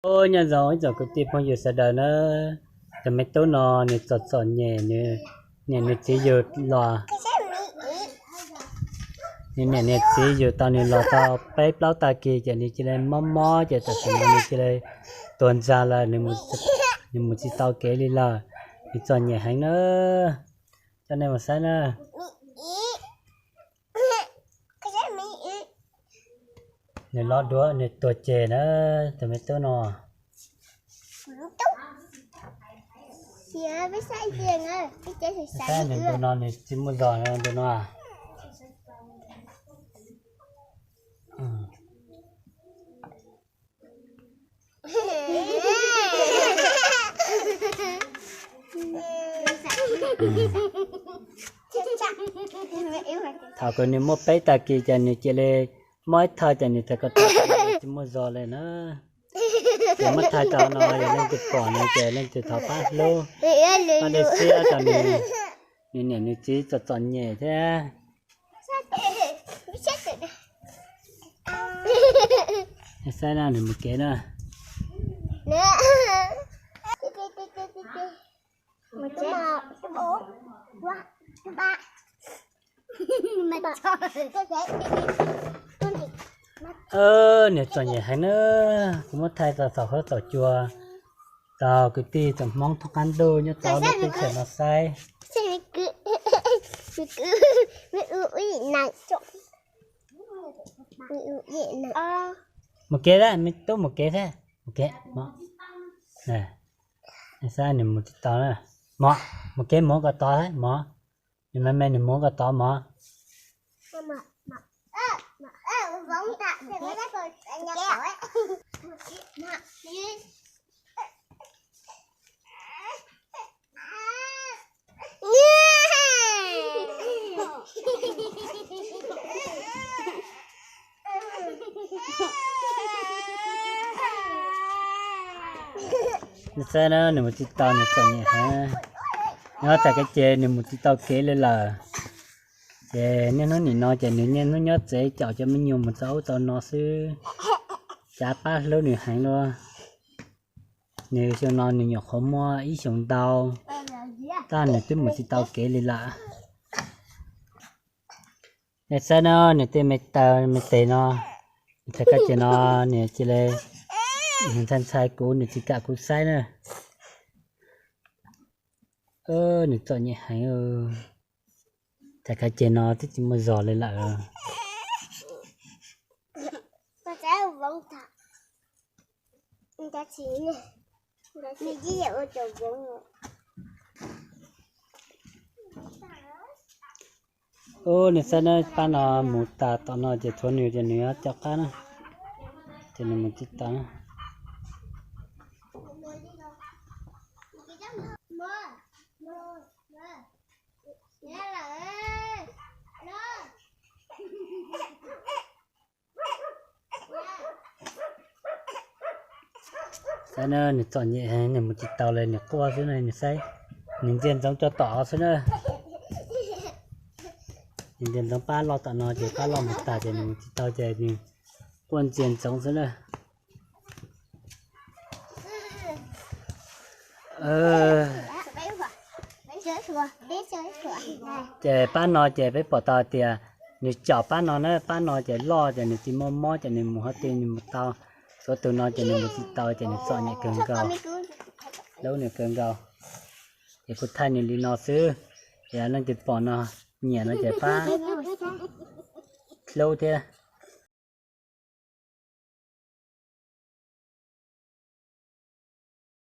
Ub, nyob zoo ib tsoom kwv tij phooj ywg sawv daws na. Tus me tub no nws txom txom nyem, nws niam nws txiv yug los, nws niam nws txiv yug tau nws los tau peb plaub tag kis ces nws cia li mob mob ces tam sim no nws cia li tuag ntxag lawm, nws mus tsis tau kev li lawm. Nws txom nyem heev na. Coj nej mus saib na. Nws lov duav nws tuag ceg na, tus me tub no. Saib nws ntu no nws tsis muaj zog ntu no. Thaum kws nws muaj peb tag kis ces nws cia li mob ib thaj ces nws txawm ko taw tsis muaj zog li na. Ces muab thaij tau no yog leej twg pom no ces leej twg thov pab hlub, pab li siab rau nws, nws niam nws txiv txom txom nyem thiab. Saib na, nws mus kev na. Nws txom nyem heev na. Kuv muab thaij tau thaum huab thaum cua rau kwv tij tsoom Hmoob thoob qab ntuj nyob rau lub teb chaws no saib. Mus kev, me tub mus kev thiab, mus kev mog. Saib nws mus tsis tau na. Mog, mus kev mus ko tod mog. Nws me me nws mus ko tod mog. Nws saib na, nws mus tsis tau, nws txom nyem heev. Nws ho txais kev ces nws mus tsis tau kev li lawm. Ces niaj hnub nim no ces nws niaj hnub nyob tsev caum cov me nyuam mus txog ub txog no xwb. Cav pab hlub nws heev li. Nws xyoo no nws nyuam qhuav muaj ib xyoos ntau, tab nws twb mus tsis tau kev li lawm. Nej saib na, nws tej me taw me tes no, nws txhais ko ces no, nws cia li, nws ntshai ntshai kuv, nws tsis kam kuv saib na. Nws txom nyem heev. Txhais ko ces no twb tsis muaj zog li lawm. Ub, nws saib na, pab no mus tas tom no ces tshuav nws ces nws yuav caum qab na, ces nws mus tsis tau na. Saib na, nws txom nyem, nws mus tsis tau li, nws quaj xwb na, nws saib, nws ntsia ntsoov rau tom xwb na. Nws ntsia ntsoov pab loj tom no ces pab loj mus tas ces nws mus tsis tau ces nws quaj ntsia ntsoov xwb na. Ces pab no ces peb pom tau tias nws caum pab no na, pab no ces loj ces nws tsis muaj mob ces nws mus qhov twg nws mus tau. Tshuav tus no ces nws mus tsis tau ces nws txom nyem kawg nkaus, hlub nws kawg nkaus. Ces kuv thaij nws li no xwb, ces leej twg pom no nyiam no ces pab hlub thiab.